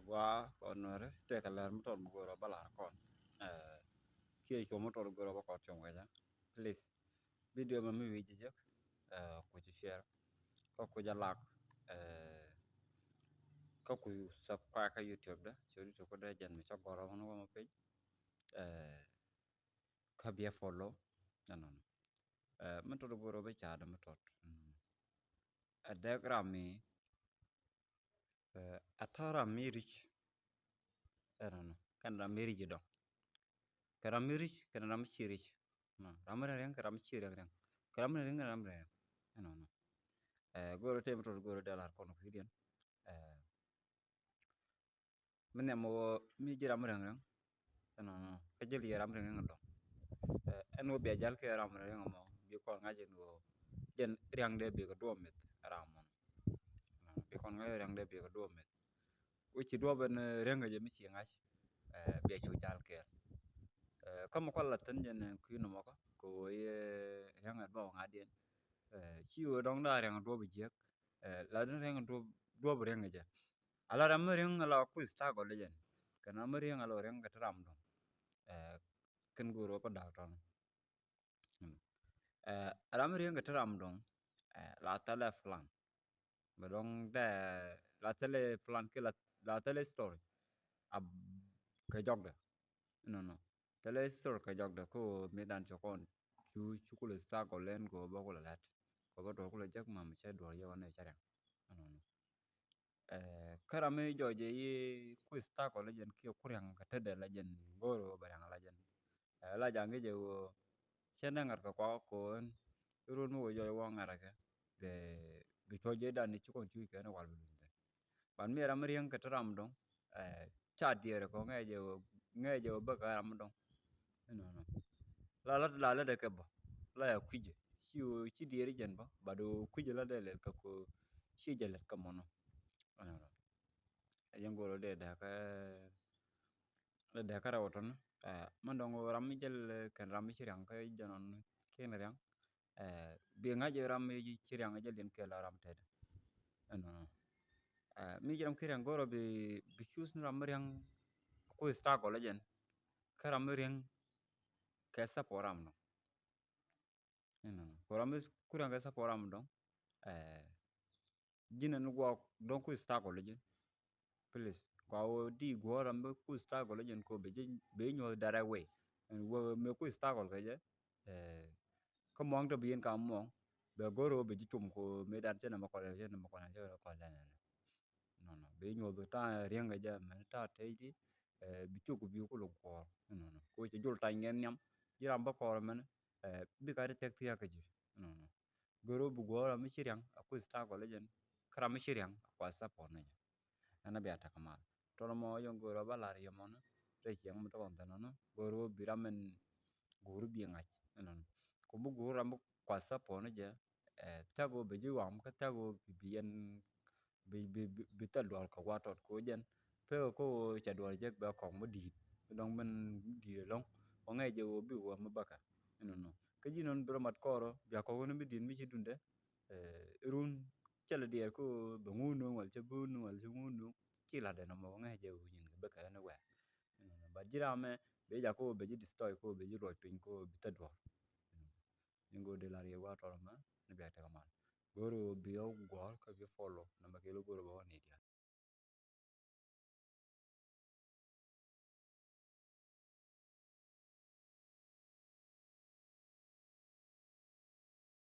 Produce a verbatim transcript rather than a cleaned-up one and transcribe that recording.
Gua kɔn nuɛri tëëkɛ lɛr mi tɔt mi go̱o̱rä bä lar kɔn. Kiɛ cuɔ mi tɔt go̱o̱rä bä kɔn cuɔ wecä. Please, video mɛ mi wi̱i̱ ji̱ jek, ku ci share, kä ku jɛ like, kä ku subscribe kä YouTube dä. Cɛ ri ti ku dee jɛn mi cä gɔrä wä ni wä mi piny. Kä biɛ follow ɛnɔnɔ. Mi tɔt go̱o̱rä bä ca dä mi tɔt. Ɛ dee ram mi Ɛ, a tha̱a̱ŋ ram mi ri̱c. Ɛnɔnɔ kɛn ram mi ri̱c idɔŋ. Kɛ ram mi ri̱c kɛn ram mi ci ri̱c. Ram mi ri̱ŋ ri̱ŋ kɛ ram mi ci ri̱ŋ ri̱ŋ. Kɛ ram mi ri̱ŋ ri̱ŋ kɛ ram mi ri̱ŋ ri̱ŋ. Ɛnɔnɔ. Ɛ, go̱o̱rä tëë mi tɔt go̱o̱rä dee lar kɔn kui̱diɛn. Ɛ, mi nhiam ɣöö mi ji̱ ram mi ri̱ŋ ri̱ŋ. Ɛnɔnɔ kä ji̱ liɛɛr ram mi ri̱ŋ ri̱ŋ idɔŋ. Ɛ, ɛn ɣöö bia jal kɛ ram mi ri̱ŋ ri̱ŋ ɛmɔ bi kɔn ŋa̱c ɛn ɣöö jɛn riaŋdɛ bikɛ duɔ̱ɔ̱p mith ram mɔn. Bi kɔn ŋa̱c riaŋdɛ bikɛ duɔ̱ɔ̱p mith. Wä ci duɔ̱ɔ̱p ɛn riäŋ kɛ jɛ mi ci ŋa̱c. Bia cu jal kɛɛl. Kä mi kɔn la thin jɛn kui̱ nɔmɔ kä kɛ ɣöö yɛ riaŋ ɛ duɔ̱ɔ̱p ŋa̱diɛn. Ci ɣöö dɔ̱ŋ da̱a̱ riaŋ duɔ̱ɔ̱p jiäk. La dun riaŋ duɔ̱ɔ̱p riaŋ kɛ jɛ. Ala ram mi riaŋ la kui̱ struggle jɛn kɛn ram mi riaŋ la riaŋ kɛ ti ram dɔ̱ŋ. Kɛn go̱o̱r ɣöö pa da̱a̱k tɔ̱nɔ. Ɛ, ram mi riäŋ kɛ ti ram dɔ̱ŋ, ɛ, la thɛlɛ plan. Bɛ dɔ̱ŋ dɛ la thɛlɛ plan ki la, la thɛlɛ story. A kɛ jɔkdɛ. Nɔnɔ. Thɛlɛ story kɛ jɔkdɛ ko mi dan cɛ kɔn. Cu, cu kulɛ struggle lɛn ko bä kulɛ lɛt. Ko bä dɔr kulɛ jek mam cɛ duɔr yɛ wä nɛ cɛ rɛŋ. Nɔnɔ. Ɛ, kä ram mi jɔɔcɛ yi kui̱ struggle la jɛn kiɛ kuriaŋ kɛ tetdɛ la jɛn go̱o̱r ɣöö bɛ riaŋ la jɛn. Ɛ, la jaŋ kɛ jɛ ɣöö cɛn dee ŋa̱t kɛ kuak ko̱o̱n. Run mi wä jɔɔc wä ŋa̱t kɛ bɛ, bɛ cuɔc jɛ dan ni ci kɔn cuc kɛ ni wal bi luny thɛn. Ban mi ram mi riäŋ kɛ ti ram dɔ̱ŋ. Ɛ, ca diɛɛr kɔ ŋɛɛ jɛ ɣöö, ŋɛɛ jɛ ɣöö bä kɛ ram dɔ̱ŋ. Inɔnɔ. La, la, la, la dee kɛ bä. La ya kui̱cɛ. Ci ɣöö ci diɛɛr jɛn bä. Ba dee kui̱cɛ la dee lɛt kɛ ko ci jɛ lɛt kɛ mɔnɔ. Inɔnɔ. Ɛ jɛn go̱o̱r dee dee kɛ, dee dee kɛ rɛw tɔnɔ. Ɛ, mɛn dɔ̱ŋ ram mi jɛl kɛn ram mi ci riaŋ kɛ jɛn ɔn kiɛn riaŋ. Ɛ, bi ŋa̱c ram mi ci riaŋ jɛl yɛn kɛ la ram tɛt. Ɛnɔnɔ. Ɛ, mi ci ram ki riaŋ go̱o̱r bi, bi choose ni ram mi riaŋ kui̱ struggle jɛn. Kä ram mi riaŋ kɛ support ram nɔ. Inɔnɔ. Ko ram mi kuriaŋ kɛ support ram dɔ̱ŋ. Ɛ, ji̱n ɛn guɔ dɔ̱ŋ kui̱ struggle ji̱n. Please. Kua wä di guɔ ram mi kui̱ struggle ji̱n ko bɛ ji̱, bɛ nyuɔth direct way. Ɛn wä mi kui̱ struggle kɛ jɛ. Ɛ, kä muɔŋ tɔ bi yɛn ka muɔŋ. Bɛ go̱r wä bɛ ji̱ cum ko mi dan cɛ nɛ mɛ kɔlɛ, cɛ nɛ mɛ kɔlɛ, cɛ nɛ mɛ kɔlɛ nɛ nɛ. Nɔnɔ. Bɛ nyuɔth ta̱a̱ riäŋ kɛ jɛ mɛn ta̱a̱ tɛy di. Ɛ, bi cuk bi kulɛ guɔ̱ɔ̱r. Nɔnɔ. Ko cɛ jul ta̱ny ŋɛn nhiam. Ji̱ ram bä kɔɔr mɛn. Ɛ, bikɛ ri thiɛk thiɛk kä ji̱. Nɔnɔ. Gör ɣöö bi guɔ̱ɔ̱r ram mi ci riaŋ a kui̱ struggle jɛn. Kä ram mi ci riaŋ a kua support ni jɛ. Ɛn a bia tekɛ mal. Tɔnɔ mɔ jɔŋ gör ɣöö bä lar yɛ mɔnɔ. Rɛy ciɛŋ mi tɔkɔn thɛn nɔnɔ. Gör ɣöö bi ram ɛn guur bi ŋa̱c. Nɔnɔ. Kum bi guur ram mi kua support ni jɛ. Ɛ, thiak ɣöö bɛ ji̱ ɣɔam kä thiak ɣöö bi, bi yɛn bi, bi, bi, bi thil duɔl kɛ gua̱a̱r tɔt kɛ ɣöö jɛn. Pekɛ kä ɣöö cɛ duɔl jek bɛ kɔk mi di̱i̱t. Mi dɔ̱ŋ min di̱i̱t ɛlɔ̱ŋ. Ɣöö ŋɛc jɛ ɣöö bi ɣöö mi bäkɛ. Inɔnɔ. Kä ji̱ nɔn bi rɔ mat kɔɔrɔ bia kɔk ni mi di̱i̱t mi ci duundɛ. Ɛ, run cɛ lɛ diɛɛr kä ɣöö bɛ ŋun nuŋ wal cɛ bi nuŋ wal cɛ ŋun nuŋ. Ci lat ɛn ɛmɔ ŋɛc jɛ ɣöö nyin kɛ bäkɛ ɛn ɛ wɛɛ. Inɔnɔ. But ji̱ ram mɛ bɛ jak kä ɣöö bɛ ji̱ destroy kä ɣöö bɛ ji̱ luɔc piny kä ɣöö bi thil duɔl. Inɔnɔ. Ni go̱o̱r di lar yɛ wa tɔr mɛ ni bia tekɛ mal. Go̱o̱r ɣöö bi ɣä guɔ̱ɔ̱r kä bi follow nɔmɔ kɛ lo go̱o̱r bä wä ni diaal.